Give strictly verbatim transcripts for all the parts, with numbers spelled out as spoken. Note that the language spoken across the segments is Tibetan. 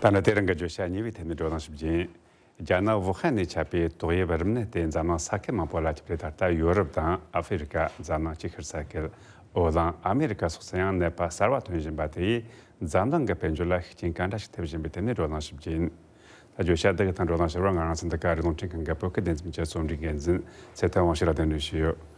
ད་ནི་དེ་རིང་གི་བརྗོད་བྱ་གཉིས་པའི་ཐད་ནས་བགྲོ་གླེང་ཞིག་བྱེད། རྒྱ་ནག་ཝུ་ཧན་ནས་ཁྱབ་པའི་ཏོག་དབྱིབས་རིམས་ནད་དེ་འཛམ་གླིང་ས་ཁུལ་མང་པོ་ལ་ཁྱབ་སྟེ། ད་ལྟ་ཡོ་རོབ་དང་ཨ་ཧྥེ་རི་ཀ། འཛམ་གླིང་དཀྱིལ་ཤར་ས་ཁུལ། འོ་ལང་ཨ་མེ་རི་ཀ་སོགས་སུ་ཡང་ནད་པ་གསར་བ་ཐོན་བཞིན་པ་དེ་ཡིས་འཛམ་གླིང་གི་དཔལ་འབྱོར་ལ་ཤུགས་རྐྱེན་ག་འདྲ་ཞིག་ཐེབས་བཞིན་པའི་ཐད་ནས་བགྲོ་གླེང་ཞིག་བྱེད། ད་བརྗོད་བྱ་འདི་གི་ཐད་བགྲོ་གླེང་ཞུ་བར་ང་རང་ཚོ་འདི་ག་རིགས་རླུང་འཕྲིན་ཁང་གི་བོད་སྐད་སྡེ་ཚན་གྱི་གཙོ་འབྲེལ་འགན་འཛིན་ཚེ་ཐར་དབང་ཕྱུག་ལགས་གདན་འདྲེན་ཞུས་ཡོད།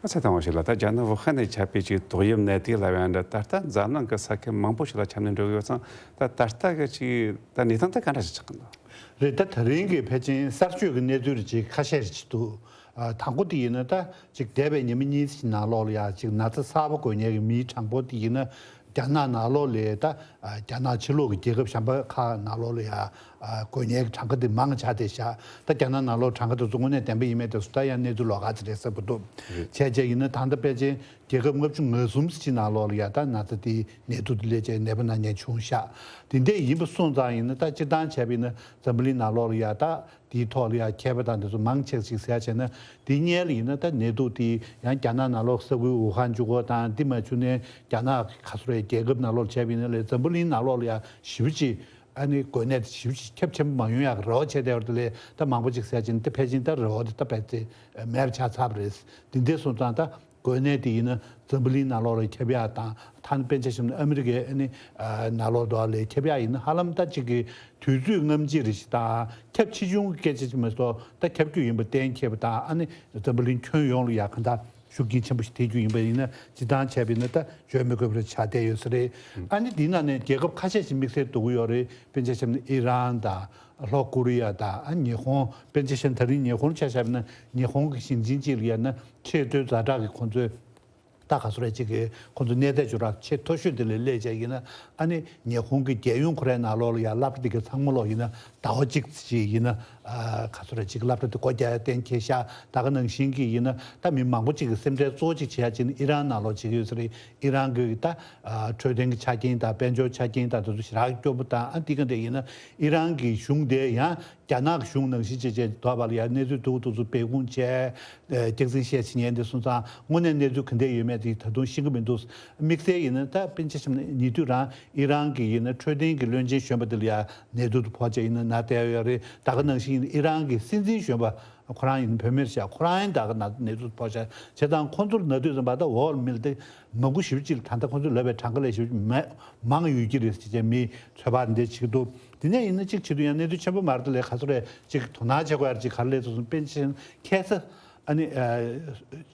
ཚེ་ཐར་དབང་ཕྱུག་ལགས། ད་རྒྱ་ནག་ཝུ་ཧན་ནས་ཁྱབ་པའི་ཅིག་ཏོག་དབྱིབས་ནད་དེ་ལབ་ཡ་འདྲ་ད་ལྟ་འཛམ་གླིང་གི་ས་ཁུལ་མང་པོ་ཞིག་ལ་ཁྱབ་ནས་འགྲོ་གི་ཡོད་ཙང་། ད་ད་ལྟ་གི་ཅིག་ད་གནས་སྟངས་ད་ག་འདྲ་ཞིག་ཆགས་ཀྱི་འདུག་རེད། ད་ད་རིང་གི་ཕལ་ཆེར་གསར་ཤོས་ཀྱི་གནས་ཚུལ་རེ་ཅིག་ཁ་ཤས་རེ་ཅིག་འདུག་ཨ། དང་པོ་དེ་ཡིན་ན་ད་ཅིག་འདས་པའི་ཉི་མ་གཉིས་ཙམ་ནང་ལོགས་ལ་ཡ་ཅིག་ན་ཚ་གསར་པ་འགོས་མཁན་གྱི་མིའི་གྲངས་འབོར་དེ་ཡིན་ན། རྒྱ་ནག་ནང་ལོགས་ལས་ད་ཨ་རྒྱ་ནག་ཕྱི་ལོགས་ཀྱི་རྒྱལ་ཁབ་གཞན་པ་ཁག་ནང་ལོགས་ལ་ཡ་ཨ་འགོས་མཁན་གྱི་གྲངས་ཀ་དེ་མང་ཆགས་བསྡད་ཤག་ད་རྒྱ་ནག་ནང་ལོགས་གྲངས་ཀ་དེ་ཚོ་དངོས་གནས་བདེན་པ་ཡིན་མིན་དེ་ཚོ་ད་ཡང་གནས་ཚུལ་ལོགས་ཀ་ཅིག་རེད་ཟེར་གྱི་འདུག་རེད། བྱས་བྱས་ཡིན་ན་ད་ལྟ་ཕལ་ཆེར་རྒྱལ་ཁབ་ལྔ་བཅུ་ང་གསུམ་ཅིག་ནང་ལོགས་ལ་ཡ་ད་ན་ཚ་དེའི་ནད་དུག་དེ་སླེབས་བྱས་ནད་པ་ན་མཁན་བྱུང་ཤག་དེ་འདྲ་ཡིན་པ་སོང་ཙང་ཡིན་ན། ད་སྤྱིར་བཏང་བྱས་པ་ཡིན་ན་འཛམ་བུ་གླིང་ནང་ལོགས་ལ་ཡ་ད་དེའི་ཐོག་ལ་ཡ་མཁས་པ་དང་དེ་ཚོ་མང་ཆེ་ཞིག་ཟེར་བྱས་ན། དེ་སྔོན་ལ་ཡིན་ན་ད་ནད་དུག་དེ་ཡང་རྒྱ་ནག་ནང་ལོགས་ས་ཁུལ་ཝུ་ཧན་ཆུ་འགོ་དང་། དེ་མ་བྱུང་ནས་རྒྱ་ནག་ག་ཚོད་རེད་རྒྱལ་ཁབ་ནང་ལོགས་བྱས་པ་ཡིན་ན་ལས་འཛམ་བུ་གླིང་ནང་ལོགས་ལ་ཡ་ཞེ་པོ་ཅིག་ཨ་ནི་འགོས་ནད་དེ་ཞེ་པོ་ཅིག་ཁྱབ་ཆེན་པོ་མ་ཡོང་ཡག་གི་རེ་བ་བྱས་བསྡད་པ་དེ་ལས། ད་མང་པོ་ཅིག་ཟེར་བྱས་ན་ད་ཕལ་ཆེར་ད་རེ་བ་དེ་ད་རྦད་དེ་མེད་པ་ཆགས་ཚར་བ་རེད། དེ་འདྲ་སོང་ཙང་ད་འགོས་ནད་དེ་ཡིན་ན་འཛམ་བུ་གླིང་ནང་ལོགས་ལ་ཁྱབ་ཡག་དང་། ད་ནི་དཔེར་ཆ་བཞག་ན་ཨ་མི་རི་ཀའི་ཨ་ནི་ཨ་ནང་ལོགས་དུ་ལ་ཁྱབ་ཡག་ཡིན་ན་ཧ་ལམ་ད་ཅིག་གི་དུས་ཚོད་སྔ་ཕྱི་རེ་ཞིག་དང་། ཁྱབ་ཆེ་ཆུང་གི་སྐད་ཆ་ཅིག་མ་གཏོགས་ད་ཁྱབ་རྒྱུ་ཡིན་པ་གཏན་འཁེལ་བ་དང་། ཨ་ནི་འཛམ་བུ་གླིང་ཁྱོན་ཡོངས་ལ་ཡ་གང་ལྟར་ཤུགས་རྐྱེན་ཆེན་པོ་ཞིག་ཐེབས་རྒྱུ་ཡིན་པ་ཡིན་ན། སྤྱིར་བཏང་བྱས་པ་ཡིན་ན་ད་བརྗོད་མི་དགོས་པ་རེ་ཆགས་བསྡད་ཡོད་ས་རེད། ཨ་ནི་དེའི་ནང་ནས་རྒྱལ་ཁབ་ཁ་ཤས་ཤིག་དམིགས་བསལ་འདུག་གི་ཡོད་རེད། དཔེར་ཆ་བཞག་ན་ཨི་རན་དང་། ལྷོ་ཀོ་རི་ཡ་དང་། ཨ་ཉི་ཧོང་། དཔེར་ཆ་བཞག་ན་ད་རིང་ཉི་ཧོང་ཆ་བཞག་ན། ཉི་ཧོང་གི་ཞིང་ཆེན་གཅིག་ལ་ཡ་ན་ཆེས་མཐོའི་ཛ་དྲག་གི་ཁོང་ཚོའི་ད་ག་ཚོད་རེད་ཅིག་གི་ཁོང་ཚོ་གནས་སྟངས་ཅིག་ར་ཆེས་མཐོ་ཤོས་དེ་ལ་སླེབས་བྱས་ཡིན་ན། ཨ་ནི་ཉི་ཧོང་གི་རྒྱལ་ཡོངས་ཁོ་རའི་ནང་ལོགས་ལ་ཡ་སློབ་གྲྭ་དེ་ག་ཚང་མ་ལོག་ཡིན་ན་ཟླ་བ་གཅིག་ཅིག་ཡིན་ན། ཨ་ག་ཚོད་རེད་ཅིག་སློབ་གྲྭ་དེ་སྒོ་རྒྱག་ཡ་གཏན་འཁེལ་ཤག་ད་ག་ནང་བཞིན་གྱི་ཡིན་ན་ད་མི་མང་པོ་ཅིག་གི་སེམས་ཁྲལ་གཙོ་བོ་ཅིག་བྱེད་ཡ་ཅིག་ནི་ཨི་རན་ནང་ལོགས་བྱེད་ཀྱི་ཡོད་ས་རེད། ཨི་རན་གྱི་ད་ཨ་འཕྲོད་བསྟེན་གྱི་ཆ་རྐྱེན་དང་དཔལ་འབྱོར་ཆ་རྐྱེན་དང་དེ་ཚོ་ཞེ་དྲག་སྐྱོ་པོ་དང་། ཨ་འདི་ག་འདྲ་ཡིན་ན་ཨི་རན་གྱི་གཞུང་དེ་ཡང་རྒྱ་ནག་གཞུང་ནང་བཞིན་བྱས་བྱས་དོགས་པ་ལ་ཡ་གནས་ཚུལ་ཏུ་ཏུ་ཚུ་སྦས་སྐུང་བྱས། ཨ་སྐྱག་རྫུན་བཤད་བྱེད་མཁན་དེ་སོང་ཙང་དངོས་གནས་གནས་ཚུལ་ག་འདྲ་ཡོད་མེད་དེ་ད་དུང་ཤེས་ཀྱི་མི་འདུག་དམིགས་བསལ་ཡིན་ན་ད་དཔེར་ན་ཆ་བཞག་ན་ཉེ་དུས་རང་ཨི་རན་གྱི་ཡིན་ན་འཕྲོད་བསྟེན་གྱི་བློན་ཆེན་གཞོན་པ་དེ་ལ་ཡ་ནད་དུག་དེ་ཕོག་བྱས་ཡིན་ན་ན་བསྡད་ཡོད་རེད། ད་ག་ནང་བཞིན་ཡིན་ན་ཨི་རན་གྱི་སྲིད་འཛིན་གཞོན་པ་ཁོ་རང་ཡིན་ན་བུད་མེད་ཤག་ཁོ་རང་ཡིན་ད་ག་ན་ནད་དུག་ཕོག་ཤག་བྱས་ཙང་ཁོང་ཚོར་ན་དུས་ཙམ་པ་ད་འོག་མི་ལ་དེ་མང་པོ་ཞེ་པོ་ཅིག་ད་ལྟ་ཁོང་ཚོ་ལབ་པའི་གྲངས་ཀ་ལས་ཞེ་པོ་ཅིག་མ་མང་ཡོད་ཀྱི་རེད་ཟེར་བྱས་མིས་ཚོད་དཔག་འདི་འདྲ་བྱེད་ཀྱི་འདུག་དེ་ནས་ཡིན་ན་གཅིག་བྱེད་དུས་ཡང་གནས་ཚུལ་ཆེན་པོ་མ་རེད། ད་ལས་ག་ཚོད་རེད་ཅིག་དོ་སྣང་བྱེད་དགོས་ཡ་ཅིག་ག་རེ་ལས་ཚོད་སོང་། དཔེར་ན་ཆ་བཞག་ན་ཁ་སང་ཨ་ནི་ཨ་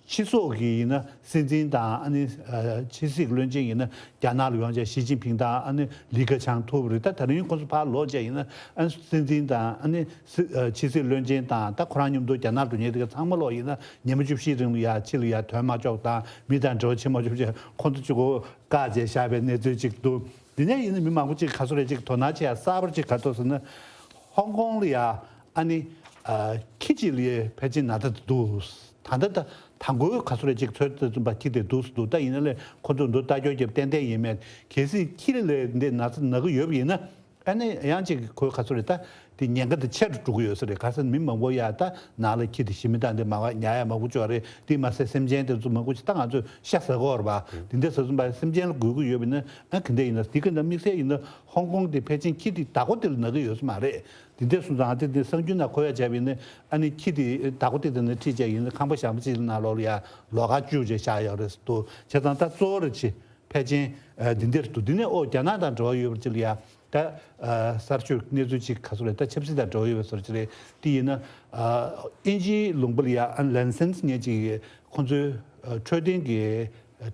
ཕྱི་སོག་གི་ཡིན་ན་སྲིད་འཛིན་དང་། ཨ་ནི་ཨ་ཕྱི་སྲིད་བློན་ཆེན་ཡིན་ན་རྒྱ་ནག་ལ་ཡོང་བྱས་ཞི་ཅིན་ཕིང་དང་། ཨ་ནི་ལི་ཁེ་ཆང་ཐུག་པ་རེད། ད་ད་རིང་ཁོང་ཚོ་ཕར་ལོག་བྱས་ཡིན་ན་ཨ་ནི་སྲིད་འཛིན་དང་། ཨ་ནི་སྲིད་ཨ་ཕྱི་སྲིད་བློན་ཆེན་དང་། ད་ཁོ་རང་མཉམ་དུ་རྒྱ་ནག་འགྲོ་མཁན་དེ་ག་ཚང་མ་ལོག་ཡིན་ན་ཉི་མ་བཅུ་བཞིའི་རིང་ལ་ཡ་ཕྱི་ལ་ཡ་ཐོན་མ་ཆོག་དང་། མི་དང་འབྲེལ་བ་བྱེད་མ་ཆོག་བྱས་ཁོང་ཚོ་གཅིག་གོ་བཀག་བྱས་བཞག་པའི་གནས་ཚུལ་ཅིག་འདུག་དེ་ནས་ཡིན་ན་མི་མང་པོ་ཅིག་ག་ཚོད་རེད་ཅིག་དོ་སྣང་བྱེད་ཡ་གསར་པ་ཅིག་ག་ཚོད་ཟེར་ན། ཧོང་ཀོང་ལ་ཡ་ཨ་ནི་ཨ་ཁྱི་གཅིག་ལ་ཡ་ཕལ་ཆེར་ན་ཚ་དེ་འདུག་ད་ལྟ་ད་དང་པོའི་ག་ཚོད་རེད་ཅིག་ཚོད་ཙམ་པ་ཁྱི་དེ་འདུག་འདུག་ད་ཡིན་ན་ལས་ཁོ་ཚོ་འདུག་ལྟ་སྐྱོར་རྒྱབ་ཏན་ཏན་ཡིན་མེད། གལ་སྲིད་ཁྱི་ལ་འདི་ན་ཚ་ན་གི་ཡོད་པ་ཡིན་ན། ཨ་ནི་ཡང་ཅིག་ཁོའི་ག་ཚོད་རེད། ད་དེ་ཉེན་ཁ་དེ་ཆེ་རུ་འགྲོ་གི་ཡོད་ས་རེད། ག་ས་མི་མང་པོ་ཡ་ད་ནང་ལ་ཁྱི་དེ་ཤི་མི་དང་དེ་མ་བ་ཉ་ཡ་མ་གུ་ཅོག་རེད། དེ་མ་ཟད་སེམས་ཅན་དེ་ཚོ་མ་གུ་ཅི་ད་ང་ཚོས་ཤ་ཟ་གོ་ར་བ་དེ་འདྲ་ཟ་ཙམ་པ་སེམས་ཅན་ལ་འགོས་ཀྱི་ཡོད་པ་ཡིན་ན། ཨ་ག་འདྲ་ཡིན་ན་དེ་ག་འདྲ་དམིགས་བསལ་ཡིན་ན་ཧོང་ཀོང་དེ་ཕལ་ཆེར་ཁྱི་དེ་བདག་པོ་དེ་ལ་ན་གི་ཡོད་ས་མ་རེད། དེ་འདྲ་སོང་ཙང་དེ་དེ་གསར་འགྱུར་ནང་གོ་ཡ་བྱས་པ་ཡིན་ན། ཨ་ནི་ཁྱི་དེ་བདག་པོ་དེ་དེ་ནས་ཁྲིད་བྱས་ཡིན་ན་ཁང་པ་ཞྭ་མོ་ཅིག་ནང་ལོགས་ལ་ཡ་ལོགས་ཀ་བཅུག་བྱས་བཞག་ཡོད་རེད་འདུག་བྱས་ཙང་ད་གཙོ་བོ་རེ་ཆེ། ཕལ་ཆེར་ཨ་འདི་འདིར་འདུག་འདི་ནས་ཨོ་རྒྱ་ནག་དང་འབྲེལ་བ་ཡོད་པ་ཅིག་ལ་ཡ། ད་ཨ་གསར་ཤོས་གནས་ཚུལ་ཅིག་ག་ཚོད་རེད། ད་ཆབ་སྲིད་དང་འབྲེལ་བ་ཡོད་པའི་བཟོ་འདྲ་ཅིག་རེད། དེ་ཡིན་ན་ཨ་དབྱིན་ཇིའི་ལུང་པ་ལ་ཡ་ཨ་ལན་སན་ངེད་ཅིག་ཁོང་ཚོའི་ཨ་འཕྲོད་བསྟེན་གྱི་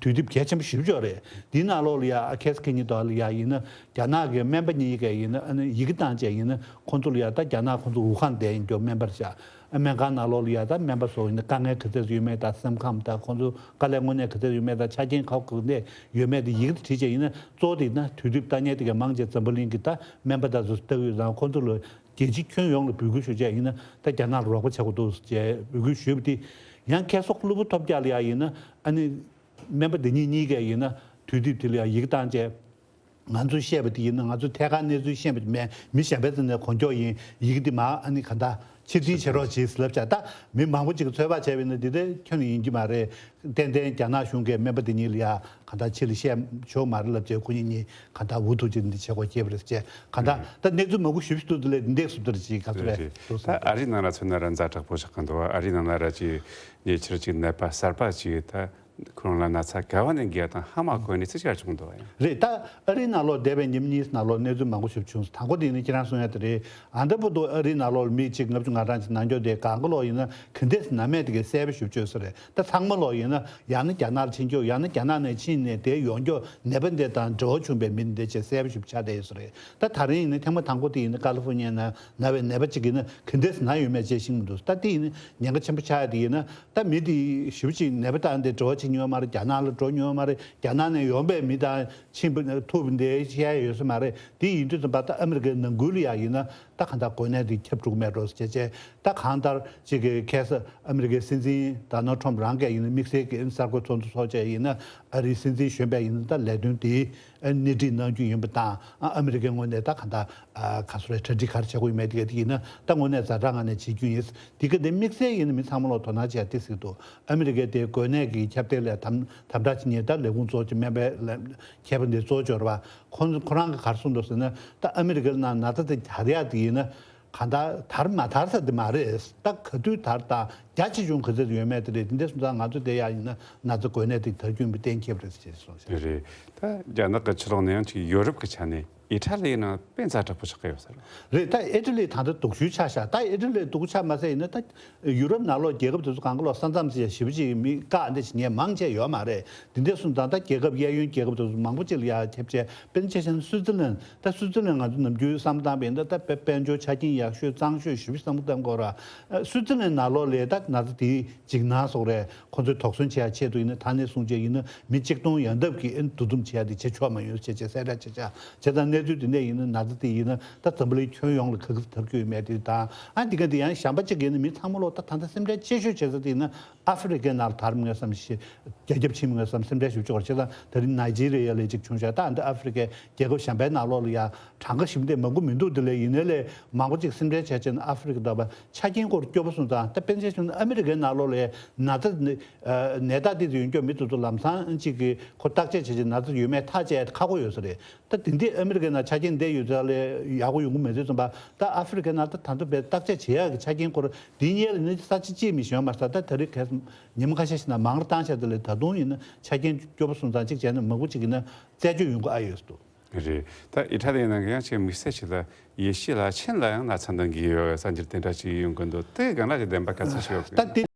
དུས་དེབ་གལ་ཆེན་པོ་ཞེ་པོ་ཅིག་རེད། དེའི་ནང་ལོགས་ལ་ཡ་ཨ་ཁེ་སི་ཁེ་ཉི་དོ་ལ་ཡ་ཡིན་ན་རྒྱ་ནག་གི་སྨན་པ་གཉིས་ཀས་ཡིན་ན་ཨ་ནི་ཡི་གེ་བཏང་བྱས་ཡིན་ན་ཁོང་ཚོ་ལ་ཡ། ད་རྒྱ་ནག་ཁོང་ཚོ་ཝུ་ཧན་བསྡད་ཡིན་རྒྱུ་སྨན་པར་བཞག་སྨན་ཁང་ནང་ལོགས་ལ་ཡ་ད་སྨན་པ་སོགས་ཡིན་ན་དཀའ་ངལ་ག་ཚད་ཡོད་མེད་དང་། སེམས་ཁམས་དང་ཁོང་ཚོ་དཀའ་ལས་དངོས་གནས་ག་ཚད་ཡོད་མེད་དང་། ཆ་རྐྱེན་ག་ག་ནས་ཡོད་མེད་དེ་ཡིག་ཏུ་བྲིས་བྱས་ཡིན་ན། གཙོ་བོ་དེ་ཡིན་ན་དུས་དེབ་ལྟ་མཁན་དེ་གའི་མང་ཆེ་འཛམ་བུ་གླིང་གི་ད་སྨན་པ་དང་ཚོ་ལྟ་གི་ཡོད་ཙང་། ཁོང་ཚོ་ལ་རྒྱལ་སྤྱི་ཁྱོན་ཡོངས་ལ་འབོད་སྐུལ་ཞུ་བྱས་ཡིན་ན། ད་རྒྱ་ནག་ལ་རོགས་པ་བྱེད་དགོས་འདུག་ཅེས་འབོད་སྐུལ་ཞུས་པ་དེ་ཡང་། ཁ་སང་གློ་བུར་ཐོལ་རྒྱག་ལ་ཡ་ཡིན་ན་ཨ་ནི་སྨན་པ་འདི་གཉིས་གཉིས་ཀས་ཡིན་ན་དུས་དེབ་དེ་ལ་ཡ་ཡིག་བཏང་བྱས། ང་ཚོས་བཤད་པ་དེ་ཡིན་ན་ང་ཚོས་ཐད་ཀར་གནས་ཚུལ་ཤེས་པ་དེ་མིན། མི་གཞན་པའི་རྩ་ནས་གོ་མགྱོགས་ཡིན། ཡི་གེ་འདི་མར་ཨ་ནི་ག་འདྲ་ ཕྱིར་འཐེན་བྱེད་རོགས་བྱེད་ཟེར་ལབ་བྱས། ད་མི་མང་པོ་ཅིག་གིས་ཚོད་དཔག་བྱས་པ་ཡིན་ན་འདི་ལྟར་ཁྱོན་ནས་ཡིན་གྱི་མ་རེད། ཏན་ཏན་རྒྱ་ནག་གཞུང་གིས་སྨན་པ་འདི་གཉིས་ལ་ཡ་གང་ལྟར་ཕྱི་ལ་བཤད་ཆོག་མ་རེད་ལབ་བྱས། ཁོ་གཉིས་གཉིས་གང་ལྟར་འུ་ཐུག་ཅིག་འདི་བྱེད་དགོས་ཁེལ་བ་རེད་ཅེས། གང་ལྟར་ད་གནས་ཚུལ་མང་པོ་ཞེ་པོ་ཅིག་འདུག་འདི་ལས་འདི་འདྲས་སུ་འདིར་ཅིག་ག་ཚོད་རེད་རེད། འདུག་ད་ཟེར། ཨ་རིའི་ནང་ལ་མཚོན་ན་ར་ཛ་དྲག་པོ་ཞིག་གང་འདུག་ཨ་རིའི་ནང་ལ་ར་ཅིག་ཉེ་ཆར་ཅིག་ནད་པ་གསར་པ་ཅིག་ད་ཁོ་རང་ལ་ན་ཚ་ག་བ་ནས་འགོས་དང་ཧ་མ་གོ་ནས་ཅི་ཆགས་བྱུང་འདུག་ཡང་། རེད། ད་ཨ་རིའི་ནང་ལོགས་འདས་པའི་ཉིན་གཉིས་ནང་ལོགས་གནས་ཚུལ་མང་པོ་ཞིག་བྱུང་སོང་། དང་པོ་དེ་ནི་ཁྱེད་རང་གསུང་ཡ་དེ་རེད། ཨ་འདི་བར་དུ་ཨ་རིའི་ནང་ལོགས་ལ་མི་གཅིག་ལྔ་བཅུ་ང་གྲངས་ཅིག་ན་འགྱོག་དེ་གང་ག་ལོག་ཡིན་ན་ག་འདྲས་ན་མེད་དེ་གའི་གསལ་པོ་ཞིག་བརྗོད་ས་རེད། ད་ཚང་མ་ལོག་ཡིན་ན་ཡང་ན་རྒྱ་ནག་ལ་ཕྱིན་འགྱོག་ཡང་ན་རྒྱ་ནག་ནས་ཕྱིན་ནས་དེ་ཡོང་འགྱོག་ནད་པ་འདི་དང་འབྲེལ་བ་བྱུང་བའི་མི་འདི་ཅེས་གསལ་པོ་ཞིག་ཆགས་བསྡད་ཡོད་ས་རེད། ད་ད་རིང་ཡིན་ན་ཐེངས་མ་དང་པོ་དེ་ཡིན་ན་ཀ་ལི་ཧྥོ་ནི་ཡ་ན་ན་བའི་ནད་པ་གཅིག་ཡིན་ན་ག་འདྲས་ན་ཡོད་མེད་ཅེས་ཤེས་མི་འདུག་ད་དེ་ཡིན་ན་ཉེན་ཁ་ཆེན་པོ་ཆགས་ཡ་དེ་ཡིན་ན། ད་མི་དེ་ཞེ་པོ་ཅིག་ནད་པ་དང་དེ་འབྲེལ་བ་བྱེད་མྱོང་མ་རེད། རྒྱ་ནག་ལ་འགྲོ་མྱོང་མ་རེད། རྒྱ་ནག་ནས་ཡོང་པའི་མི་དང་ཕྱིན་པ་ཐུག་པ་འདི་ཤེས་ཡ་ཡོད་ས་མ་རེད། དེ་ཡིན་དུས་ཙམ་པ་ད་ཨ་མི་རི་ཀའི་ནང་ཁུལ་ལ་ཡ་ཡིན་ན་ད་གང་ལྟར་འགོས་ནད་དེ་ཁྱབ་འགྲོ་གི་མེད་འགྲོ་ཟེར་བྱས། ད་གང་ལྟར་ཅིག་གི་ཁ་སང་ཨ་མི་རི་ཀའི་སྲིད་འཛིན་ཌོ་ནལ་ཊམ་རང་གིས་ཡིན་ན་དམིགས་བསལ་གྱི་གསར་འགོད་ཚོགས་འདུ་ཚོགས་བྱས་ཡིན་ན་ཨ་རིའི་སྲིད་འཛིན་གཞོན་པས་ཡིན་ན་ད་ལས་དོན་དེ་སྣེ་ཁྲིད་གནང་རྒྱུ་ཡིན་པ་དང་། ཨ་ཨ་མི་རི་ཀའི་ངོས་ནས་ད་གང་ལྟར་ཨ་ག་ཚོད་རེད། གྲ་སྒྲིག་ག་རེ་བྱེད་དགོས་ཡོད་མེད་དེ་ག་དེ་ཡིན་ན་ད་དངོས་གནས་ཛ་དྲག་ངང་ནས་བྱེད་རྒྱུ་ཡིན། དེ་ག་དེ་དམིགས་བསལ་ཡིན་ན་མི་ཚང་མ་ལོ་དོ་སྣང་བྱེད་ཡ་དེ་ཟེར་གྱི་འདུག་ཨ་མི་རི་ཀའི་དེ་འགོས་ནད་ཀྱི་ཁྱབ་གདལ་ལ་དམ་དམ་དྲག་བྱེད་མཁན་ད་ལས་ཁུངས་གཙོ་ཆེ་སྨན་པའི་ལ་མཁས་པ་འདི་གཙོ་བྱས་པ་ཁོ་ཁོ་རང་གིས་ག་རེ་གསུངས་འདུག་ཟེར་ན། ད་ཨ་མི་རི་ཀའི་ནང་ན་ཚ་དེ་དར་ཡ་དེ་ཡིན་ན་གང་ལྟར་དར་མ་དར་ས་དེ་མ་རེད། ད་ག་དུས་དར་དང་རྒྱ་ཆེ་ཆུང་ག་ཚོད་ཡོད་མེད་དེ་རེད། དེ་འདྲ་སོང་ཙང་ང་ཚོ་དེ་ཡ་ཡིན་ན་ན་ཚ་འགོས་ནད་དེ་དར་རྒྱུ་ཡིན་པ་གཏན་འཁེལ་བ་རེད་ཅེས་གསུངས་ཤག་རེད། ད་རྒྱ་ནག་གི་ཕྱི་ལོགས་ནས་ཡང་ཅིག་ཡོ་རོབ་ཀྱི་ཆ་ནས། ཨི་ཊ་ལི་ནང་དཔེ་ཛ་དྲག་པོ་ཆགས་ཀྱི་ཡོད་ས་རེད། རེད། ད་ཨི་ཊ་ལི་ད་ལྟ་སྡུག་ཤོས་ཆགས་ཤག་ད་ཨི་ཊ་ལི་སྡུག་ཆགས་མ་ཟད་ཡིན་ན་ད་ཡུ་རོབ་ནང་ལོགས་རྒྱལ་ཁབ་དེ་ཚོ་གང་ག་ལོག་ས་མཚམས་ཟེར་ཞེ་པོ་ཅིག་མི་བཀག་འདི་བྱེད་མཁན་མང་ཆེ་ཡོད་མ་རེད། དེ་འདྲ་སོང་ཙང་ད་རྒྱལ་ཁབ་གཡས་གཡོན་རྒྱལ་ཁབ་དེ་ཚོ་མང་པོ་ཅིག་ལ་ཡ་ཁྱབ་བྱས། དཔེར་ན་ཆ་བཞག་ན་སུའི་ཙི་ལན། ད་སུའི་ཙི་ལན་ང་ཚོ་ནམ་རྒྱུན་བསམ་བློ་བཏང་བ་ཡིན་ན་ད་དཔེ་དཔལ་འབྱོར་ཆ་རྐྱེན་ཡག་ཤོས་གཙང་ཤོས་ཞེ་པོ་བསམ་བློ་བཏང་དགོས་ར། སུའི་ཙི་ལན་ནང་ལོགས་ལ་ད་ན་ཚ་དེའི་འཇིགས་སྣང་སོགས་རེད། ཁོ་ཚོས་དོགས་ཟོན་བྱེད་ཡ་ཆེད་དུ་ཡིན་ན་ད་ནས་བཟུང་བྱས་ཡིན་ན་མི་གཅིག་སྟོང་ཡན་འདབ་ཀྱིས་ཨེ་འདུ་འཛོམས་བྱེད་ཡ་དེ་བྱེད་ཆོག་མ་ཡོང་ཟེར་བྱས་གསལ་བསྒྲགས་བྱས་བྱས། བྱས་ཙང་གནས་ཚུལ་དེ་འདྲ་ཡིན་ན་ན་ཚ་དེ་ཡིན་ན་ད་འཛམ་བུ་གླིང་ཁྱོན་ཡོངས་ལ་ག་གི་དར་རྒྱུ་ཡོད་མེད་དེ་དང་། ཨ་འདི་ག་འདི་ཡང་གཞན་པ་གཅིག་ཡིན་ན་མི་ཚང་མ་ལོག་ད་ད་ལྟ་སེམས་ཁྲལ་ཆེ་ཤོས་བྱེད་ས་དེ་ཡིན་ན་ཨ་ཧྥེ་རི་ཁའི་ནང་ལ་དར་མངོན་བསམ་ཤེས། རྒྱ་ཁྱབ་ཕྱིན་མངོན་བསམ་སེམས་ཁྲལ་ཞེ་པོ་ཅིག་བྱེད། བྱས་ཙང་ད་རིང་ནཱི་ཇི་རི་ཡ་ལ་གཅིག་བྱུང་ཤག་ད་འདི་ཨ་ཧྥེ་རི་ཁའི་རྒྱལ་ཁབ་གཞན་པའི་ནང་ལོགས་ལ་ཡ་གྲངས་ཀ་ཞིབ་འདེད་མང་པོ་མི་འདུག་དེ་ལས་ཡིན་ནའི་ལས་མང་པོ་ཅིག་སེམས་ཁྲལ་བྱས་བྱས་ན་ཨ་ཧྥེ་རི་ཁ་དང་པ་ཆ་རྐྱེན་སྐོར་སྐྱོ་པོ་སོང་ཙང་། ད་དཔེར་ན་ཆ་བཞག་ན་ཨ་མི་རི་ཀའི་ནང་ལོགས་ལ་ཡ་ན་ཚ་ནད་ནད་རྟགས་དེ་ཚོ་ཡོད་མཁན་མི་དེ་ཚོ་ལམ་སང་ཅིག་གི་ཁོ་བརྟག་དཔྱད་བྱས་བྱས་ན་ཚ་ཡོད་མེད་ཐག་བཅད་ཁག་པོ་ཡོད་ས་རེད། ད་དེ་འདྲའི་ཨ་མི་རི་ཀའི་ནང་ཆ་རྐྱེན་འདི་ཡོད་ཙང་ལས་ཡག་པོ་ཡོང་གི་མེད་དུས་ཙམ་པ། ད་ཨ་ཧྥེ་རི་ཁའི་ནང་ད་ད་ཚོ་བས་བརྟག་དཔྱད་བྱེད་ཡག་གི་ཆ་རྐྱེན་སྐོར་འདི་གཉིས་ལ་ནི་ས་ཆ་གཅིག་མི་ཤེས་ཡོད་མ་རེད། ད་ད་རེས་གལ་སྲིད་ཉི་མ་ཁ་ཤས་ཤིག་ནང་མང་རུ་བཏང་བྱས་དེ་ལས་ད་དུང་ཡིན་ན་ཆ་རྐྱེན་སྐྱོ་པོ་སོང་ཙང་གཅིག་བྱས་ན་མང་པོ་ཅིག་ཡིན་ན་རྩད་གཅོད་ཡོང་གི་ཨ་ཡོད་འདུག་རེད། ད་ཨི་ཊ་ལི་ནང་གི་ཡང་ཅིག་དམིགས་བསལ་ཞིག་ལ་ཡེ་ཤུ་ལ་ཆིན་ལ་ཡང་ན་ཚ་འདི་འགོས་ཡོད་གསར་འགྱུར་དེ་འདྲ་ཅིག་ཡོང་གི་འདུག་དེ་གང་ལ་གི་བདེན་པ་ག་ཚོད་ཞིག་ཡོད་ད་གི་དེ།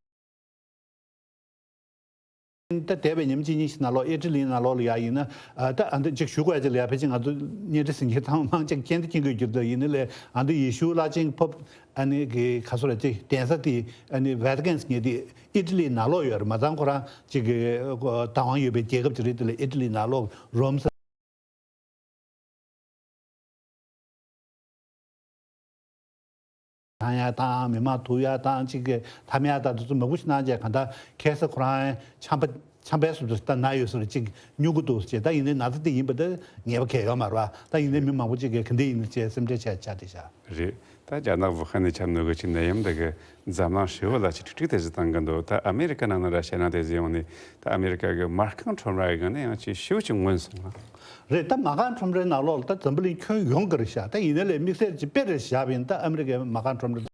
ད་འདས་པའི་ཉིན་གཅིག་གཉིས་ཤིག་ནང་ལོགས་ཨི་ཊ་ལི་ནང་ལོགས་ལ་ཡ་ཡིན་ན། ཨ་ད་ཨ་འདི་ཅིག་ཞུ་དགོས་ཡ་ཅིག་ལ་ཡ་ཕལ་ཆེར་ང་ཚོ་བརྙན་འཕྲིན་གཟིགས་མཁན་ཚང་མ་མང་ཆེ་མཁྱེན་ད་མཁྱེན་གྱི་ཡོད་རྒྱུ་དེ་ཡིན་ནའི་ལས། ཨ་འདི་ཡེ་ཤུ་བླ་ཆེན་ཕོབ་ཨ་ནི་གི་ག་ཚོད་རེད། ཅིག་གདན་ས་དེ་ཨ་ནི་ཝེ་ཏི་ཀན་ཟེར་མཁན་དེ་ཨི་ཊ་ལི་ནང་ལོགས་ཡོད་རེད། མ་ཚང་ཁོ་རང་ཅིག་གི་བདག་དབང་ཡོད་པའི་རྒྱལ་ཁབ་ཅིག་རེད། དེ་ལ་ཨི་ཊ་ལི་ནང་ལོགས་རོམ་ས་དྲང་ཡ་དང་མི་མང་ཐུག་ཡ་དང་ཅིག་གི་འཐམ་ཡ་དང་དེ་ཚོ་མང་པོ་ཞིག་གནང་བྱས། གང་ལྟར་ཁ་སང་ཁོ་རང་ཆམ་པ་ཆམ་པའི་བཟོ་འདྲ་ཞིག་ད་ན་ཡོད་ས་རེད། ཅིག་སྨྱུ་གུ་འདུག་ཟེར་བྱས། ད་ཡིན་ནའི་ན་ཚ་དེ་ཡིན་པ་ད་ངེས་པ་གང་ཡང་ཡོད་མ་རེད་པ། ད་ཡིན་ནའི་མི་མང་པོ་ཅིག་གིས་ག་འདྲ་ཡིན་ནའི་ཅེས་སེམས་ཁྲལ་བྱས་ཆགས་བསྡད་ཤག་རེད། ད་རྒྱ་ནག་ཝུ་ཧན་ནས་ཁྱབ་ནོ་གི་ཅིག་ནད་ཡམས་འདི་གི་འཛམ་གླིང་ཧྲིལ་བོ་ལ་ཅིག་འཁྲུག་འཁྲུག་དེ་ཟིག་བཏང་གི་འདུག་ད་ཨ་མེ་རི་ཀ་ནང་ན་ར་ཤ་ནང་དེ་ཟིག་ཡོང་ནས། ད་ཨ་མེ་རི་ཀ་གི་མ་རྐང་ཁྲོམ་ར་ཡི་སྒང་ནས་ཡང་ཅིག་ཤུགས་ཅིག་མངོན་སོང་ང་། རེད། ད་མ་རྐང་ཁྲོམ་རའི་ནང་ལོགས་ལ་ད་འཛམ་བུ་གླིང་ཁྱོན་ཡོངས་ཀྱི་རེད་ཤག་ད་ཡིན་ནའི་ལས་དམིགས་བསལ་ཅིག་དཔེ་རེད་བཞག་པ་ཡིན་ན། ད་ཨ་མེ་རི་ཀའི་མ་རྐང་ཁྲོམ་ར་ད་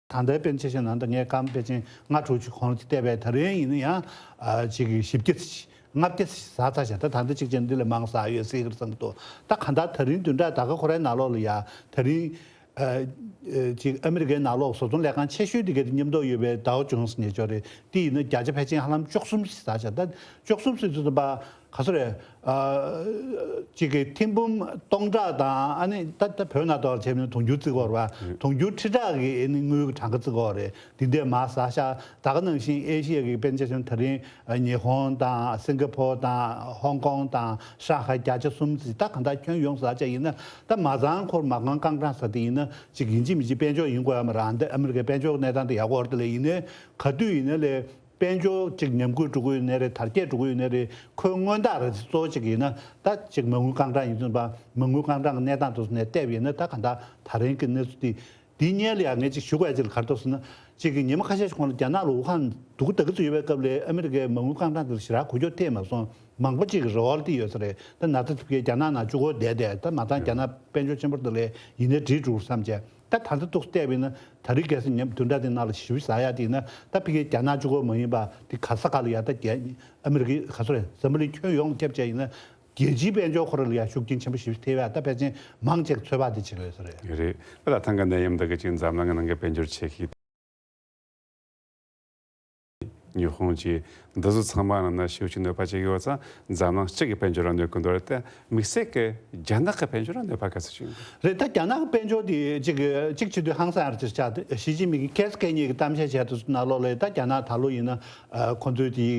ལྟའི་དཔེར་ན་ཆ་བཞག་ན་ད་ངས་སྐར་མ་ཕལ་ཆེར་ལྔ་དྲུག་ཅིག་གོང་ལ་ཅིག་བལྟས་པས། ད་རིང་ཡིན་ན་ཡང་ཨ་ཅིག་གི་བཞི་བརྒྱ་ལྔ་བརྒྱ་ཟ་ཚར་ཤག་ད་ད་ལྟ་ཅིག་ཅན་འདི་ལས་མང་ཟ་ཡོད་སྲིད་ཀྱི་རེད་བསམ་གྱི་འདུག་ད་གང་ལྟར་ད་རིང་བདུན་ཕྲག་ད་ག་ཁོ་རའི་ནང་ལོགས་ལ་ཡ་ད་རིང་ཨ་ཨ་ཅིག་ཨ་མེ་རི་ཀའི་ནང་ལོགས་བཟོ་ཚོང་ལས་ཁང་ཆེ་ཤོས་དེ་གའི་མཉམ་དུ་ཡོད་པའི་Dow Jones ཟེར་མཁན་ཅིག་ཡོད་རེད། དེ་ཡིན་ན་བརྒྱ་ཆ་ཕལ་ཆེར་ཧ་ལམ་བཅུ་གསུམ་ཟ་ཤག་ད་བཅུ་གསུམ་ཟེར་དུས་ཙམ་པ། ག་ཚོད་རེད། ཨ་གཅིག་གི་ཐེར་འབུམ་སྟོང་ཕྲག་དང་། ཨ་ནི་ད་ད་བོད་ནང་དུ་བྱས་ན་དུང་ཕྱུར་བརྩི་གི་ཡོད་རེད་པ། དུང་ཕྱུར་ཁྲི་ཕྲག་གི་ཨ་ནི་དངུལ་གྱི་གྲངས་ཀ་བརྩི་གི་ཡོད་རེད། འདི་འདྲས་མར་ཟ་ཤག་ད་ག་ནང་བཞིན་ཨེ་ཤི་ཡ་གི་དཔེར་ན་ཆ་བཞག་ན་ད་རིང་ཨ་ཉི་ཧོང་དང་སིང་ག་ཕོར་དང་ཧོང་ཀོང་དང་ཧྲང་ཧའེ་བརྒྱ་ཆ་གསུམ་ཙམ། ད་གང་ལྟར་ཁྱོན་ཡོངས་ཟ་བྱས་ཡིན་ན། ད་མ་རྐང་ཁོར་མ་རྐང་རྐང་གྲངས་ཟ་དེ་ཡིན་ན་ཅིག་ཡིན་གཅིག་མིན་གཅིག་དཔལ་འབྱོར་ཡིན་དགོས་ཡ་མ་རེད། ཨ་འདི་ཨ་མེ་རི་ཀའི་དཔལ་འབྱོར་གནས་སྟངས་དེ་ཡག་པོ་ཡོད་རེད། དེ་ལས་ཡིན་ནའི་ག་དུས་ཡིན་ནའི་ལས། དཔལ་འབྱོར་ཅིག་ཉམས་རྒུད་འགྲོ་གི་ཡོད་ནའི་རེད། དར་རྒྱས་འགྲོ་གི་ཡོད་ནའི་རེད། ཁོའི་སྔོན་རྟགས་རེད། གཙོ་བོ་ཅིག་ཡིན་ན་ད་ཅིག་མ་དངུལ་རྐང་གྲངས་ཡིན་ཙང་པ། མ་དངུལ་རྐང་གྲངས་ཀྱི་གནས་སྟངས་དེ་ཚོ་ནས་བལྟས་པ་ཡིན་ན། ད་གང་ལྟར་ད་རིང་གི་གནས་ཚུལ་འདི། འདི་སྔོན་ལ་ཡང་ངས་ཅིག་ཞུ་དགོས་ཡ་ཅིག་ལ་ག་རེ་འདུག་ཟེར་ན། ཅིག་གི་ཉི་མ་ཁ་ཤས་ཤིག་གོང་ལ་རྒྱ་ནག་ལ་འུར་ཁང་སྡུག་གུ་ད་གི་ཚོད་ཡོད་པའི་སྐབས་ལ་ཨ་མི་རི་ཀའི་མ་དངུལ་རྐང་གྲངས་དེ་ལ་ཞེ་དྲག་འགུལ་སྐྱོད་ཐེབས་མ་སོང་། མང་པོ་ཅིག་རེ་ཝོལ་ཊི་ཡོད་ས་རེད། ད་ན་ཚ་དེ་ཕ་གིར་རྒྱ་ནག་ནང་བཅུག་དགོས་བསྡད་བསྡད། ད་མ་ཚང་རྒྱ་ནག་དཔལ་འབྱོར་ཆེན་པོ་དེ་ལ་ཡིན་ནའི་འགྲིག་འགྲོ་བསམ་བྱས། ད་ད་ལྟ་ཏོག་ཙམ་བལྟས་པ་ཡིན་ན། ད་རེས་གལ་སྲིད་ཉིན་བདུན་ཕྲག་དེའི་ནང་ལ་ཞི་བ་ཟ་ཡ་དེ་ཡིན་ན། ད་ཕ་གིར་རྒྱ་ནག་གཅིག་པོ་མ་ཡིན་པ་དེ་ག་ས་ག་ལ་ཡ། ད་རྒྱ་ཨ་མི་རི་ཀའི་ག་ས་རེད། འཛམ་བུ་གླིང་ཁྱོན་ཡོངས་ཁྱབ་བྱས་ཡིན་ན། རྒྱལ་སྤྱིའི་དཔལ་འབྱོར་ཁོ་ར་ལ་ཡང་ཤུགས་རྐྱེན་ཆེན་པོ་ཞིག་ཐེབས་ཡ། ད་ཕལ་ཆེར་མང་ཆེ་གིས་ཚོད་དཔག་དེ་བྱེད་ཀྱི་ཡོད་ས་རེད། རེད། ད་ལྟ་ཐེངས་གི་ནད་ཡམས་འདི་གིས་ཅིག་འཛམ་གླིང་གི་ནང་གི་དཔལ་འབྱོར་ཆེ་ཤོས་ཉི་ཧོང་བཅས་འདི་ཚོ་ཚང་མ་ནང་ན་ཞེ་པོ་ཅིག་གནོད་པ་བྱེད་ཀྱི་ཡོད་ཙང་། འཛམ་གླིང་སྤྱི་གི་དཔལ་འབྱོར་ལ་གནོད་ཀྱི་འདུག་རེད་དེ། དམིགས་བསལ་གྱི་རྒྱ་ནག་གི་དཔལ་འབྱོར་ལ་གནོད་པ་ག་ཚོད་བྱུང་ཡོད། རེད། ད་རྒྱ་ནག་གི་དཔལ་འབྱོར་དེ་གཅིག་གཅིག་བྱེད་དུས་ཧང་སང་ཡར་ཅིག་ཆགས། ཞི་ཅིན་ཕིང་གིས་ཁ་སང་ཁ་ཉིན་གྱི་གཏམ་བཤད་བྱས་དུས་ནང་ལོགས་ལ། ད་རྒྱ་ནག་ད་ལོ་ཡིན་ན་ཁོ་ཚོའི་དེ་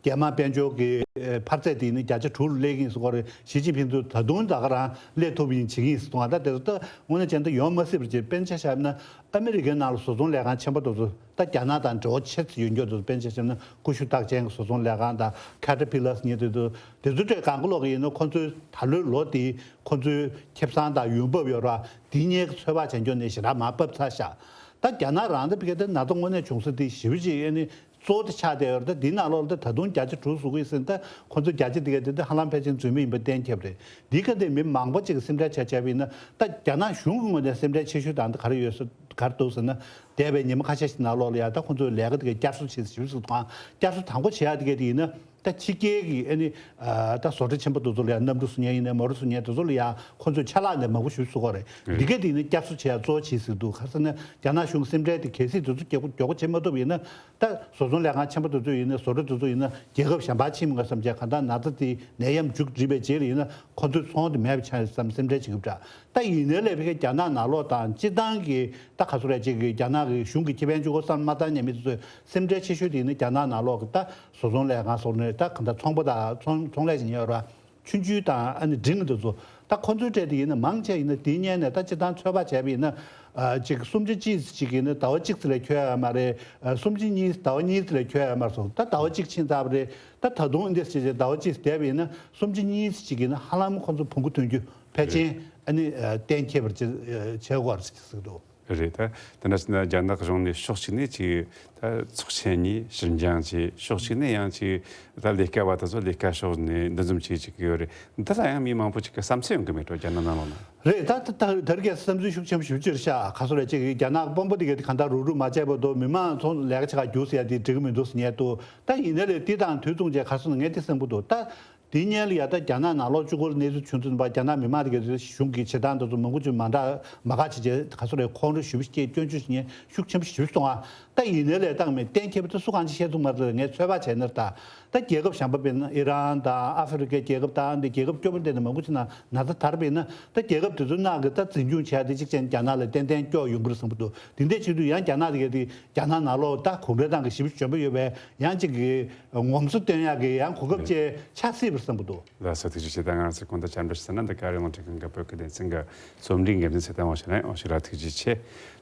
རྒྱལ་དམངས་དཔལ་འབྱོར་གྱི་འཕར་ཚད་དེ་ནི་བརྒྱ་ཆ་དྲུག་ལ་སླེབས་ཀྱི་ཡིན་ཟེར་གྱི་ཡོད་རེད། ཞི་ཅིན་ཕིང་ཚོས་ད་དུང་ད་ག་རང་སླེབས་ཐུབ་ཡིན་བྱེད་ཀྱི་ཡིན་ཟེར་གྱི་འདུག་ད་དེ་ཚོ་ད་དངོས་གནས་བྱས་ན་ད་ཡོང་མ་སྲིད་པ་ཅིག། དཔེར་ན་ཆ་བཞག་ན་ཨ་མི་རི་ཀའི་ནང་ལ་བཟོ་ཚོང་ལས་ཁང་ཆེན་པོ་དེ་ཚོ། ད་རྒྱ་ནག་དང་འབྲེལ་བ་ཆེ་ཙམ་ཡོད་མཁན་དེ་ཚོ། དཔེར་ན་ཆ་བཞག་ན་ཀུ་ཤུ་རྟགས་ཅན་གྱི་བཟོ་ཚོང་ལས་ཁང་དང་ཁ་ཏར་པི་ལར་ཟེར་མཁན་དེ་ཚོ། དེ་ཚོའི་གྲས་གང་ག་ལོག་གི་ཡིན་ན། ཁོ་ཚོའི་ད་ལོའི་ལོ་དེའི་ཁོ་ཚོའི་ཁེ་བཟང་དང་ཡོང་འབབ་ཡོད་ར། དེ་གཉིས་ཀྱི་ཚོད་དཔག་བྱས་མཁན་ནས་ཞེ་དྲག་མར་བབས་ཚར་ཤག། ད་རྒྱ་ནག་རང་ད་ཕ་གིར་ད་ན་ཚ་དངོས་གནས་བྱུང་ས་དེ་ཞེ་པོ་ཅིག་ཨ་ནི་གཙོ་བོ་དེ་ཆགས་བསྡད་ཡོད་རེད། ད་འདིའི་ནང་ལོགས་ལ་ད་ད་དུང་བརྒྱ་ཆ་དྲུག་བཟོ་གི་ཡིན་ཟེར་ན། ད་ཁོ་ཚོ་བརྒྱ་ཆ་དེ་ག་དེ་ད་ཧ་ལམ་ཕལ་ཆེར་རྫུན་མ་ཡིན་པ་གཏན་འཁེལ་བ་རེད། འདིའི་སྐབས་དེ་མི་མང་པོ་ཅིག་གིས་སེམས་ཁྲལ་བྱས་བྱས་པ་ཡིན་ན། ད་རྒྱ་ནག་གཞུང་གི་ངོས་ནས་སེམས་ཁྲལ་ཆེ་ཤོས་དང་དེ་ག་རེ་ཡོད་ས། ག་རེ་འདུག་ཟེར་ན། འདས་པའི་ཉི་མ་ཁ་ཤས་ཤིག་ནང་ལོགས་ལ་ཡ། ད་ཁོ་ཚོས་ལས་ཀ་དེ་ག་བསྐྱར་གསོ་བྱེད་ཞིབ་ཚགས་དང་། བསྐྱར་གསོ་དང་པོ་བྱེད་ཡ་དེ་ག་དེ་ཡིན་ན། ད་ཕྱི་རྒྱལ་གྱི་ཨ་ནི་ཨ་ད་བཟོ་གྲྭ་ཆེན་པོ་དེ་ཚོ་ལ་ཡ། གནམ་གྲུ་བཟོ་མཁན་ཡིན་ནའི་མོ་ཊ་བཟོ་མཁན་དེ་ཚོ་ལ་ཡ། ཁོ་ཚོས་ཆ་ལག་ནས་མང་པོ་ཞིག་བཟོ་གི་ཡོད་རེད། འདི་ག་དེ་ཡིན་ན་བསྐྱར་གསོ་བྱེད་ཡ་གཙོ་བོ་བྱེད་ཟེར་གྱི་འདུག། ག་རེ་ཟེར་ན། རྒྱ་ནག་གཞུང་གི་སེམས་ཁྲལ་དེ་གལ་སྲིད་དེ་ཚོ་མགྱོགས་པོ་མགྱོགས་པོ་བྱེད་མ་ཐུབ་པ་ཡིན་ན། ད་བཟོ་ཚོང་ལས་ཁང་ཆེན་པོ་དེ་ཚོ་ཡིན་ན། བཟོ་གྲྭ་དེ་ཚོ་ཡིན་ན། རྒྱལ་ཁབ་གཞན་པར་ཕྱིན་མིན་ག་བསམ་བྱས། གང་ལྟར་ན་ཚ་དེ་ནད་ཡམས་མཇུག་བསྒྲིལ་བའི་རྗེས་ལ་ཡིན་ན། ཁོ་ཚོའི་ཚོང་དེ་མེད་པ་ཆགས་བསམ་སེམས་ཁྲལ་བྱེད་ཀྱི་འདུག། ད་ཡིན་ནའི་ལས་ཕ་གིའི་རྒྱ་ནག་ནང་ལོགས་དང་། སྤྱིར་བཏང་གི་ད་ག་ཚོད་རེད། ཅིག་གི་རྒྱ་ནག་གི་གཞུང་གི་ཁེ་ཕན་གཅིག་པོ་བསམ་མ་བཏང་མཁན་མི་དེ་ཚོའི་སེམས་ཁྲལ་ཆེ་ཤོས་དེ་ཡིན་ན། རྒྱ་ནག་ནང་ལོགས་ཀྱི་ད་བཟོ་ཚོང་ལས་ཁང་སོགས་ནས། ད་གང་ལྟར་ཚོང་པ་དང་ཚོང་ཚོང་ལས་བྱེད་མཁན་ཡོད་ར། ཆུང་ཆུང་དང་ཨ་ནི་འབྲིང་དེ་ཚོ། ད་ཁོ་ཚོའི་གྲས་དེ་ཡིན་ན་མང་ཆེ་ཡིན་ན། དེའི་སྔོན་ནས་ད་སྤྱིར་བཏང་ཚོད་དཔག་བྱས་པ་ཡིན་ན། ཨ་ཅིག་སུམ་ཆ་གཅིག་ཅིག་ཡིན་ན་ཟླ་བ་གཅིག་ཙམ་ལས་འཁྱོལ་ཡ་ཡོད་མ་རེད། ཨ་སུམ་ཆ་གཉིས། ཟླ་བ་གཉིས་ཙམ་ལས་འཁྱོལ་ཡ་ཡོད་མ་རེད་སོང་། ད་ཟླ་བ་གཅིག་ཕྱིན་ཚར་བ་རེད། ད་ད་དུང་འདི་ཟེར་བྱས་ཟླ་བ་གཅིག་བསྡད་པ་ཡིན་ན། སུམ་ཆ་གཉིས་ཅིག་ཡིན་ན་ཧ་ལམ་ཁོ་ཚོ་བོང་གུ་ཐོན་རྒྱུ་ཕལ་ཆེར་ཨ་ནི་ཨ་གཏན་འཁེལ་བ་ཅིག་བྱེད་དགོས་རེད་ཟེར་གྱི་འདུག། རེད། ད་དེ་འདྲ་ཟེར་ན་རྒྱ་ནག་གཞུང་ནས་ཕྱོགས་གཅིག་ནས་ཅིག་ད་ཚོགས་ཆེན་གཉིས་ཕྱིར་འགྱངས་བྱས། ཕྱོགས་གཅིག་ནས་ཡང་ཅིག་ད་ལས་ཀ་བ་དེ་ཚོ་ལས་ཀ་ཕྱོགས་ནས་འདུ་འཛོམས་བྱེད་བཅུག་གི་ཡོད་རེད། འདི་ལ་ཡང་མི་མང་པོ་ཅིག་གི་བསམ་ཚུལ་ཡོང་གི་མེད་འགྲོ། རྒྱ་ནག་ནང་ལོགས་ན། རེད། ད་ད་ད་ད་རེས་ཀྱི་བསམ་ཚུལ་ཤུགས་ཆེན་པོ་ཞེ་པོ་ཅིག་རེད་ཤག། ག་ཚོད་རེད། ཅིག་རྒྱ་ནག་དཔོན་པོ་དེ་གས་གང་ལྟར་རུག་རུག་མ་བྱས་བར་དུ་མི་མང་ཚོ་ལས་ཀ་བྱེད་ག་རྒྱུགས་ཟེར་ཡ་དེ་འགྲིག་གི་མི་འདུག་ཟེར་མཁན་འདུག། ད་ཡིན་ནའི་ལས་དེ་དང་དུས་མཚུངས་བྱས་ག་ཚོད་ངས་དེ་བསམ་གྱི་འདུག། ད་དེ་སྔོན་ལ་ཡ། ད་རྒྱ་ནག་ནང་ལོགས་གཅིག་པོ་གནས་ཚུལ་བྱུང་དུས་ཙམ་པ། རྒྱ་ནག་མི་མང་དེ་གས་གཞུང་གི་བྱེད་སྟངས་དེ་ཚོ་མང་པོ་ཅིག་མ་འདྲ་མ་འགའ་བྱས་བྱས། ག་ཚོད་རེད། ཁོང་ཁྲོ་ཞེ་པོ་སྐྱེས། སྐྱོན་བརྗོད་བྱེད་མཁན་ཤུགས་ཆེན་པོ་ཞེ་པོ་སོང་ཨ། ད་ཡིན་ནའི་ལས་ད་མི་གཏན་འཁེལ་བ་དེ་སུ་གང་ཅིག་བཤད་ཐུབ་མ་རེད། ངས་ཚོད་དཔག་བྱས་ན། ད་ད་རྒྱལ་ཁབ་གཞན་པ། དཔེར་ན་ཨི་རན་དང་ཨ་ཧྥེ་རི་ཁའི་རྒྱལ་ཁབ་དང་། འདི་རྒྱལ་ཁབ་སྐྱོ་པོ་འདི་ནས་མང་པོ་ཅིག་ནང་ན་ཚ་དར་བ་ཡིན་ན། ད་རྒྱལ་ཁབ་དེ་ཚོའི་ནང་གི་ད་འཛིན་སྐྱོང་བྱེད་ཡ་དེ་གཅིག་བྱས་ན་རྒྱ་ནག་ལ་ཏན་ཏན་སྐྱོ་ཡོང་གི་རེད་བསམ་གྱི་འདུག། དེ་འདྲ་བྱེད་དུས་ཡང་རྒྱ་ནག་དེ་གས་དེ། རྒྱ་ནག་ནང་ལོགས་ད་གུང་ཁྲན་ཏང་གི་ཞེ་པོ་འཇོན་པོ་ཡོད་པའི་ཡང་ཅིག་གི་ངོམ་སོ་སྟོན་ཡག་གི་ཡང་གོ་སྐབས་ཅིག་ཆགས་སྲིད་པ་རེད་བསམ་གྱི་འདུག། ལགས་སོ། ཐུགས་རྗེ་ཆེ། ད་ང་རང་ཚོས་གོང་དུ་བཅར་འདྲི་ཞུས་ན། འདི་ག་རེ་རླུང་འཕྲིན་ཁང་གི་བོད་སྐད་སྡེ་ཚན་གྱི་རྩོམ་སྒྲིག་འགན་འཛིན་ཚེ་བརྟན་དབང་ཕྱུག་ལགས་ཡིན། དབང་ཕྱུག་ལགས་ཐུགས་རྗེ་ཆེ།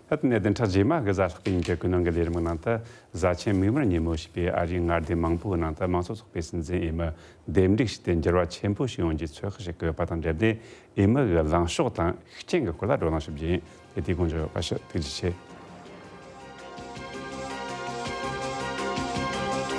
ད་ལྟ་ནས་བདུན་ཕྲག་རྗེས་མ་གི་གཟའ་ལྷག་པའི་ཉིན་གྱི་ཀུན་སློང་གི་ལས་རིམ་གྱི་ནང་དུ། གཟའ་ཆེན་མིག་དམར་ཉིན་མོ་ཞེས་པའི་ཨ་རིའི་མངའ་སྡེ་མང་པོའི་ནང་དུ་མང་གཙོ་ཚོགས་པའི་སྲིད་འཛིན་འོས་མི་སྡེབ་སྒྲིག་བྱས་ཏེ་འགྱུར་བ་ཆེན་པོ་ཞིག་ཡོང་རྒྱུའི་ཚོད་དཔག་བྱེད་ཀྱི་ཡོད་པ་དང་འབྲེལ་ཏེ། འོས་མི་གི་ལངས་ཕྱོགས་དང་ཤུགས་རྐྱེན་གྱི་སྐོར་ལ་བགྲོ་གླེང་ཞུ་རྒྱུ་ཡིན། དེ་དུས་དགོངས་འཇགས་ཡོད་པ་ཞུ། ཐུགས་རྗེ་ཆེ།